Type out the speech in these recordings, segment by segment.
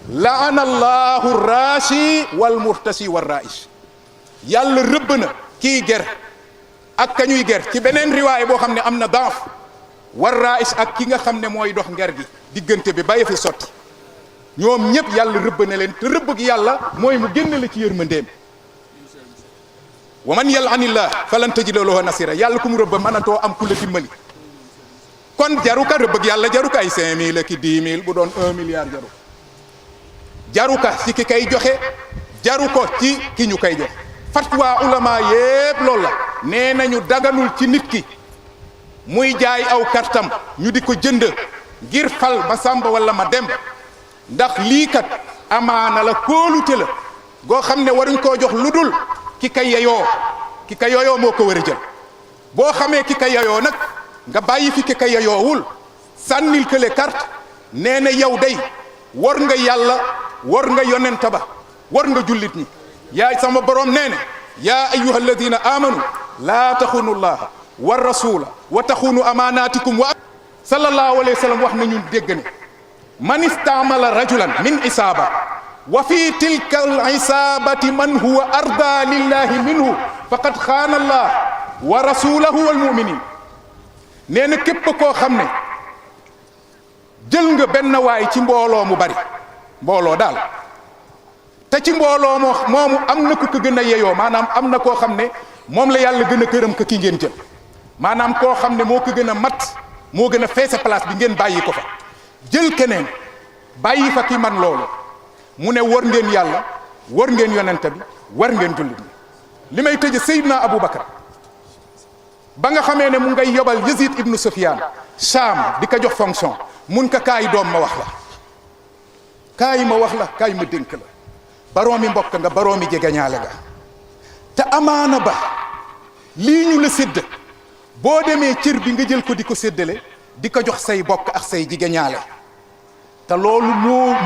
laana allahu rashi wal murtasi wal raish yàlla rëbb na kii ger ak kañuy ger ci beneen riwaay boo xam ne am na daaf war raish ak ki nga xam ne mooy dox nger gi diggante bi bàyyi fi sotti ñoom ñëpp yàlla rëbb na leen te rëbb gi yàlla mooy mu génn la ci yërmandeem wa man yal'anillah falan tajida lahu nasira yàlla ku mu rëbb mënatoo am ku la dimbali kon jaruka rëbb gi yàlla jaruka ay 5000 ak 10 000 bu doon 1 milliard jaruka ci ki kay joxe jaru ko ci ki ñu koy jox fatwa ulama yépp loolu la nee nañu daganul ci nit ki muy jaay aw kartam ñu di ko jënd ngir fal ma sàmba wala ma dem ndax lii kat amaana la kóolute la goo xam ne waruñ koo jox lu dul ki kay yayoo moo ko war a jël boo xamee ki kay yayoo nag nga bàyyi fi ki kay yayoowul sànnil kële carte nee na yow day war nga yàlla war nga yonenta ba war nga jullit ñi yaa sama borom nee na yaa ayyuha alladina amanu laa taxunu llaha wa rasula wa taxunu amanatikum wa sallallahu alayhi wa sallam wax nañu dégg ne man istaamala rajulan min isaaba wa fi tilka al isaabati man huwa arda lillahi minhu faqad xaana allah wa rasulahu wal muminin nee na képp koo xam ne jël nga benn waay ci mbooloo mu bari mbooloo daal te ci mbooloo moomu am na ku ko gën a yeyoo maanaam am na koo xam ne moom la yàlla gën a këram ka ki ngeen jël maanaam koo xam ne moo ko gën a mat moo gën a feese place bi ngeen bàyyi ko fa jël keneen bàyyi fa ki man loolu mu ne war ngeen yàlla war ngeen yonente bi war ngeen jullit ñi li may tëje Seydina Aboubacar ba nga xamee ne mu ngay yobal Yazid ibnu Sufyan Sham di ko jox fonction mun ka kaay doom ma wax la kaay ma wax la kaay ma dénk la baroomi mbokk nga baroomi jegeñaale nga te amaana ba lii ñu la sédd boo demee cër bi nga jël ko di ko séddale di ko jox say bokk ak say jegeñaale te loolu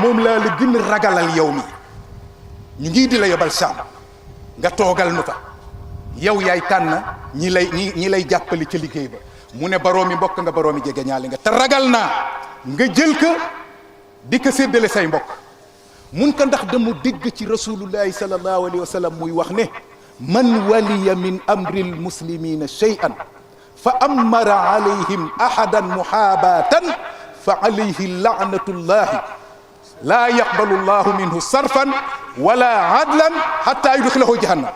moom laa la gën a ragalal yow mi ñu ngi di la yebal Sham nga toogal nu fa yow yaay tànn ñi lay jàppale ca liggéey ba mu ne baroomi mbokk nga baroomi jegeñaale nga te ragal naa nga jël ko di ko séddale say mbokk mun ko ndax dama dégg ci rasulullahi sallallahu alayhi wa sallam muy wax ne man waliya min amri almuslimina shay'an fa amara alayhim ahadan muhabatan fa alayhi la'natullahi la yaqbalu llahu minhu sarfan wala adlan hatta yudxilahu jahannam